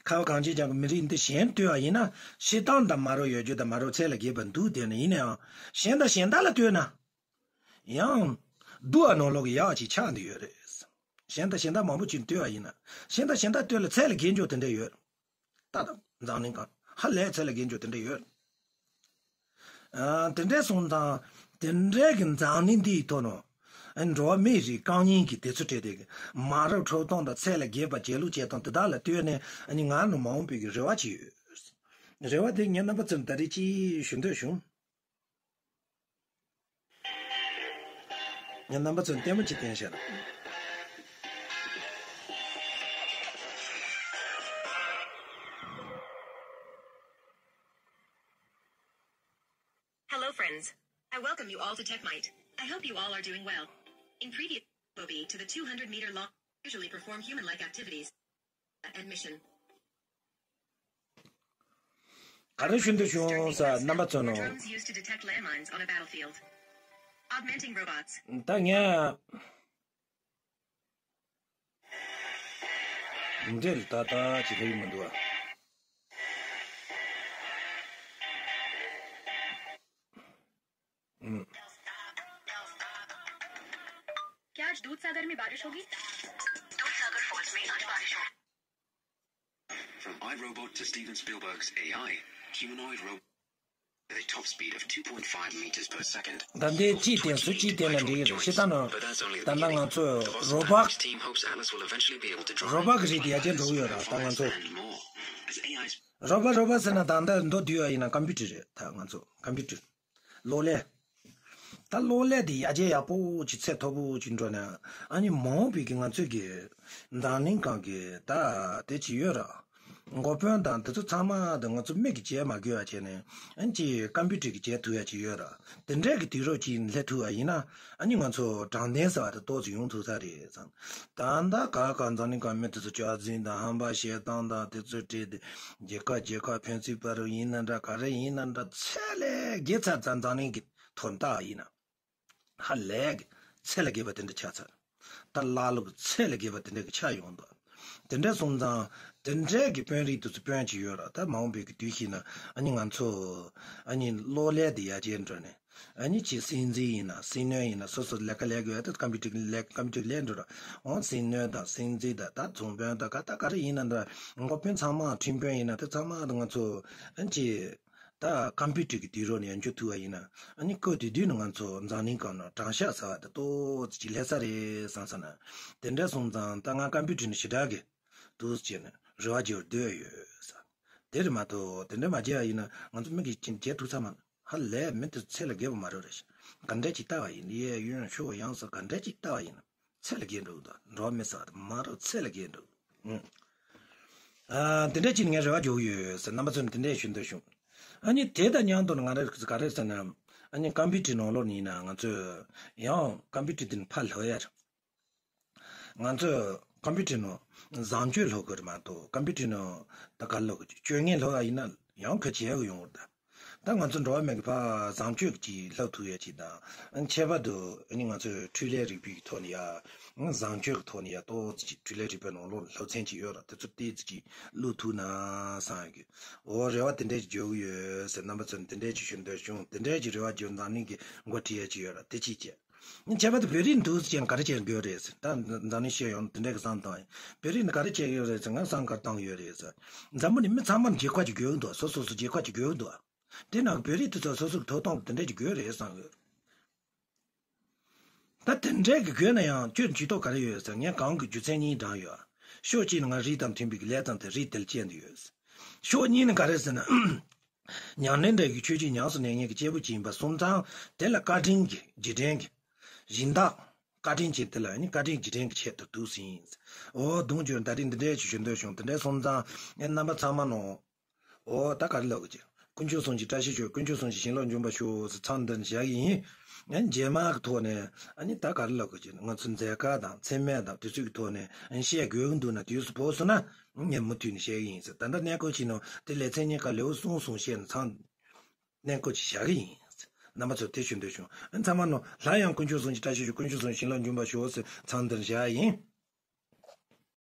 ཁ་བ་གངས་ཅན་ལྗོངས་ཀྱི་མི་རིགས་འདི་གཞན་ལྟོས་པ་ཡིན་ན་སྤྱིར་བཏང་དང་མ་རུ་ཡོད་རྒྱུ་དང་མ་རུ་ཚད་ལས་བརྒལ་བ་འདུག་དེ་ནི་ཡིན་ནའང་གཞན་དང་གཞན་དག་ལ་ལྟོས་ན། ཡང་། སྡུག་པ་ནང་ལོགས་ཀྱི་ཡག་ཅིག་ཆགས་འདི་ཡོད་རེད། གཞན་དང་གཞན་དག་མང་པོ་ཅིག་ལྟོས་པ་ཡིན་ན་གཞན་དང་གཞན་དག་ལྟོས་ལ་ཚད་ལས་བརྒལ་འཇོག་དེ་འདྲ་ཡོད། ཏག་ཏག་འཛམ་གླིང་གང་ཧ་ལས་ཚད་ལས་བརྒལ་འཇོག་དེ་འདྲ་ཡོད། ཨ། དེ་འདྲའི་སོང་ཙང་དེ་འདྲའི་གི་འཛམ་གླིང་འདིའི་ཐོག་ནང་། ཨ། འགྲོ་བ་མིའི་རིགས་རྐང་གཉིས་ཀྱི་དེ་ཚོ་སྤྲད་དེ་གི་མ་རབས་འཁྲབ་སྟངས་དང་ཚད་ལས་བརྒལ་བ་རྒྱལ་གླུ་བྱེད་སྟངས་དེ་དག་ལ་ལྟོས་ནས་ཨ་ནི་ང་ལ་མ་འོངས་པའི་གི་རེ་བ་ཅིག་ཡོད། རེ་བ་དེ་ངས་རྣམ་པ་ཚོར་ད་རེས་ཅིག་ཞུ་འདོད་བྱུང་། ངས་རྣམ་པ་ཚོར་ལྟད་མོ་ཅིག་བསྟན་བྱས་ན། Hello, friends. I welcome you all to TechMite. I hope you all are doing well. In previous, Bobby to the two hundred meter long, usually perform human-like activities. Admission. ག་རེ་ཞུ་འདོད་བྱུང་ས་རྣམ་པ་ཚོ་ནོ། Drones used to detect landmines on a battlefield. Augmenting robots. ད་ངས། འདིར་ད་ལྟ་ཅི་ལྷག་མི་འདུག་ཨ། ཨུམ། क्या आज दूध सागर में बारिश होगी? दूध सागर फॉल्स में आज बारिश होगी। From iRobot to Steven Spielberg's A I, humanoid robot with a top speed of two point five meters per second. ད་འདི་ཅིག་བསྟན་སུ་ཅིག་བསྟན་ན་འགྲིག་གི་རེད། ཤི་ད་ནོ། ད་ལྟ་ང་ཚོ་རོ་བག་རོ་བག་གི་རིགས་དེ་ཡར་རྒྱས་འགྲོ་གི་ཡོད་ར། ད་ང་ཚོ་རོ་བག་རོ་བག་ཟེར་ན་ད་ལྟ་མདོར་བསྡུས་པ་ཡིན་ན་ཀམ་པུ་ཊར་རེད། ད་ང་ཚོ་ཀམ་པུ་ཊར། གློག་ཀླད། ད་གློག་ཀླད་དེ་ཡར་རྒྱས་ཡག་པོ་ཅིག་ཚད་མཐོ་པོ་ཅིག་འགྲོ་ན་ཨ་ནི་མ་འོངས་པའི་གི་ང་ཚོའི་གི་འཛམ་གླིང་སྒང་གི་ད་དེ་ཅིག་ཡོད་ར། འགོ་དཔོན་དང་དེ་ཚོ་ཚང་མ་དང་ང་ཚོ་མིག་གིས་མཇལ་མ་དགོས་པ་བྱས་ནས་ཨ་ནི་ཅིག་ཀམ་པུ་ཊར་གྱིས་མཇལ་ཐུབ་ཡ་ཅིག་ཡོད་ར། དེ་འདྲས་ཀྱི་དུས་རབས་ཅིག་སླེབས་ཐུབ་པ་ཡིན་ན་ཨ་ནི་ང་ཚོ་དྲང་བདེན་ཟེར་བ་དེ་ཏོག་ཙམ་ཡོང་ཐུབ་ས་རེད་བསམ། ད་ལྟ་ག་ག་འཛམ་གླིང་ག་མི་དེ་ཚོ་སྐྱག་རྫུན་དང་ཧམ་པ་བཤད་སྟངས་དང་དེ་ཚོ་བྲིས་ཏེ་རྒྱལ་ཁབ་རྒྱལ་ཁབ་ཕན་ཚུན་བར་ཡིན་ན་འདྲ་ག་རེ་ཡིན་ན་འདྲ་ཚད་ལས་བརྒལ་ཚར་ཙང་འཛམ་གླིང་གི་དོན་དག་ཡིན་ན། ཧ་ལས་ཀྱི་ཚད་ལས་བརྒལ་བ་དེ་འདྲ་ཆགས་ཚར། ད་ཀླ་ཀློ་གི་ཚད་ལས་བརྒལ་བ་དེ་འདྲ་གི་ཆགས་ཡོང་འདུག་དེ་འདྲ་སོང་ཙང་དེ་འདྲའི་གི་དཔོན་རིགས་དེ་ཚོ་དཔོན་ཅིག་ཡོད་ར། ད་མ་འོངས་པའི་གི་དུས་ཤིག་ན་ཨ་ནི་ང་ཚོ་ཨ་ནི་གློག་ཀླད་དེ་ཡར་རྒྱས་འགྲོ་ནས་ཨ་ནི་ཅིག་སྲིད་འཛིན་ཡིན་ན་སྲིད་བློན་ཡིན་ན་སོ་སོ་ལས་ཀ་ལས་དགོས་ཡ་དེ་ཀམ་པུ་ཊར་ལས་ཀམ་པུ་ཊར་ལས་འགྲོ་ར། འོང་སྲིད་བློན་དང་སྲིད་འཛིན་དང་ད་རྫོང་དཔོན་དང་ག་ད་ག་རེ་ཡིན་ན་འདྲ་འགོ་དཔོན་ཚང་མ་ཁྲིམས་དཔོན་ཡིན་ན་དེ་ཚང་མ་ང་ཚོ་ཨ་ནི་ཅིག་ད་ཀམ་པུ་ཊར་གྱི་དུས་རབས་ནས་ཡར་འགྱོ་ཐུབ་པ་ཡིན་ན་ཨ་ནི་སྐབས་དེ་དུས་ནས་ང་ཚོ་འཛམ་གླིང་སྒང་ནས་དྲང་གཞག་ཟེར་བ་དེ་ཏོག་ཙམ་ཅིག་སླེབས་ས་རེད་བསམ་ས་ན། དེ་འདྲ་སོང་ཙང་ད་ང་ཀམ་པུ་ཊར་ནས་ཞེ་དྲག་གི་འདུག་ཟེར་ནས་རེ་བ་རྒྱག་འདོད་ཡོད་ཟེར། དེ་རེད་མ་གཏོགས་དེ་འདྲ་མ་བྱས་པ་ཡིན་ན་ང་ཚོ་མི་གིས་ཅིག་བྱེད་ཐུབ་ས་མ་རེད། ཧ་ལས་མི་དེ་ཚད་ལས་བརྒལ་བ་མ་རེད་རེད། ག་འདྲ་ཅིག་ལྟ་བ་ཡིན་གཡས་གཡོན་ཕྱོགས་ཡོངས་སུ་ག་འདྲ་ཅིག་ལྟ་བ་ཡིན་ན། ཚད་ལས་བརྒལ་འགྲོ་གི་འདུག་འགྲོ་བ་མི་ཟེར་བ་དེ་མ་རེད། ཚད་ལས་བརྒལ་འགྲོ་གི་འདུག་ཨ། དེ་འདྲ་ཅིག་ངས་རེ་བ་རྒྱག་གི་ཡོད་ཟེར་རྣམ་པ་ཚོ་ནས་དེ་འདྲ་ཞུ་འདོད་བྱུང་། ཨ་ནི་དེ་དང་མཉམ་དུ་ང་རང་ག་རེ་ཟེར་ན། ཨ་ནི་ཀམ་པུ་ཊར་ནང་ལོགས་ནས་ཡིན་ན་ང་ཚོས་ཡང་ཀམ་པུ་ཊར་དེ་ནས་ཕར་ལྷོད་ཡ་རེད། ང་ཚོས་ཀམ་པུ་ཊར་ནང་བཟང་སྤྱོད་ལྷོད་དགོས་རེད་མ་གཏོགས་ཀམ་པུ་ཊར་ནང་ད་ག་ལྷོད་དགོས་སྤྱོད་ངན་ལྷོད་ཡ་ཡིན་ན་ཡང་ཁ་བྱེད་ཡ་ཡོང་བར་གདའ། ད་ང་ཚོ་འགྲོ་བ་མི་གི་ཕར་བཟང་སྤྱོད་ཀྱི་ལྷབ་ཐུབ་ཡ་ཅིག་དང་ཁྱད་པར་དུ་ཨ་ནི་ང་ཚོས་འཕྲུལ་ལས་རིག་པའི་ཐོག་ནས་ཡ་བཟང་སྤྱོད་ཀྱི་ཐོག་ནས་ཡ་ཏོག་ཙམ་ཅིག་འཕྲུལ་ལས་རིག་པའི་ནང་ལོགས་ལ་སློབ་ཚན་ཅིག་ཡོད་ར། དེ་ཚོ་ཏོག་ཙམ་ཅིག་བླུག་ཐུབ་ན་བསམ་ཡོད་གི། འོ་རེ་བ་དེ་འདྲས་ཅིག་རྒྱག་གི་ཡོད་ཟེར་རྣམ་པ་ཚོ་ནས་དེ་འདྲས་ཅིག་ཞུ་འདོད་བྱུང་། དེ་འདྲས་ཅིག་རེ་བ་རྒྱག་འཛམ་གླིང་གི་འགོ་ཁྲིད་ཡ་ཅིག་ཡོད་ར། དེ་ཅིག་བྱས། ཁྱད་པར་དུ་བོད་རིགས་འདུག་ཟེར་ན་ག་རེ་བྱེད་དགོས་རེད་ཟེར། ད་འཛམ་གླིང་སྤྱི་ཡོངས་དེ་འདྲས་ཀྱི་བསམ་བཏང་ཡིན། བོད་རིགས་ནི་ག་རེ་བྱེད་ཀྱི་ཡོད་རེད་ཟེར་ང་བསམ་ག་བཏང་ཡོད་རེད་ཟེར། འཛམ་བུ་གླིང་མི་ཚང་མར་རྒྱལ་ཁབ་ཅིག་དགོས་ཀྱི་འདུག་སོ་སོ་སོ་རྒྱལ་ཁབ་ཅིག་དགོས་ཀྱི་འདུག་དེ་ནང་བོད་རིགས་དེ་ཚོ་སོ་སོ་གི་ཐོབ་ཐང་དེ་འདྲས་ཅིག་དགོས་རེད་བསམ་ཡོད། ད་དེ་འདྲས་ཀྱི་དགོས་ན་ཡང་ཁྱོད་ཇུས་གཏོགས་ག་རེ་ཡོད་ཟེར། ངས་གང་གི་རྒྱུ་མཚན་གཉིས་དྲངས་ཡོད། ཕྱོགས་གཅིག་ནས་ང་རིགས་དང་མཐུན་པའི་ལས་དང་དེ་རིགས་དེ་ལ་སྐྱེས་འདི་ཡོད། ཕྱོགས་གཉིས་ནས་ག་རེ་ཟེར་ན། མྱ་ངན་འདས་ཀྱི་ཆོས་ཀྱི་ཉམས་སུ་ལེན་མཁན་གྱི་སྐྱེས་བུ་ཅིག་ཡིན་པ་སོང་ཙང་དེ་ལ་བཀའ་དྲིན་གྱི་རྗེས་དྲན་གྱི་སྦྱིན་བདག་བཀའ་དྲིན་ཅན་དེ་ལ་ནི་བཀའ་དྲིན་རྗེས་དྲན་གྱི་ཆེད་དུ་འདུག་ཟིན་ཡིན། འོ་གདུང་བརྒྱུད་ད་རིང་འདི་འདྲའི་ཅིག་ཞུ་འདོད་བྱུང་། དེ་འདྲའི་སོང་ཙང་ཨེ་རྣམ་པ་ཚང་མ་ནོ། འོ་ད་ག་རེ་ལབ་དགོས་ཀྱི། དཀོན་མཆོག་གསུམ་གྱི་བཀྲ་ཤིས་ཤོག་དཀོན་མཆོག་གསུམ་གྱི་བྱིན་རླབས་འབྱུང་བར་ཤོག་ཟེར་མཚམས་འདིར་བཞག་གི་ཡིན། ཨེ་རྗེས་མ་གི་ཐོག་ནས་ཨ་ནི་ད་ག་རེ་ལབ་དགོས་ཀྱི། ང་ཚོ་མཛད་དཀའ་དང་མཚན་སྨད་དང་དུས་ཚོད་ཀྱི་ཐོག་ནས་ཨ་ནི་བཤད་དགོས་ཀྱི་འདུག་ན་དུས་སུ་བབས་སོང་ན་ངས་མུ་མཐུད་ནས་བཤད་གི་ཡིན་ཟེར། ད་ལྟ་གནས་སྐབས་ཅིག་ནང་དེ་ལེ་ཚན་གཉིས་ཀ་ལེའུ་གསུམ་གསུམ་བཤད་ནས་མཚམས། གནས་སྐབས་ཅིག་བཞག་གི་ཡིན། རྣམ་པ་ཚོ་དེ་ཞུ་འདོད་བྱུང་། ཨ་ཚང་མ་ནོ་སླར་ཡང་དཀོན་མཆོག་གསུམ་གྱི་བཀྲ་ཤིས་ཤོག་དཀོན་མཆོག་གསུམ་བྱིན་རླབས་འབྱུང་བར་ཤོག་ཟེར་མཚམས་འདིར་བཞག་ཡིན།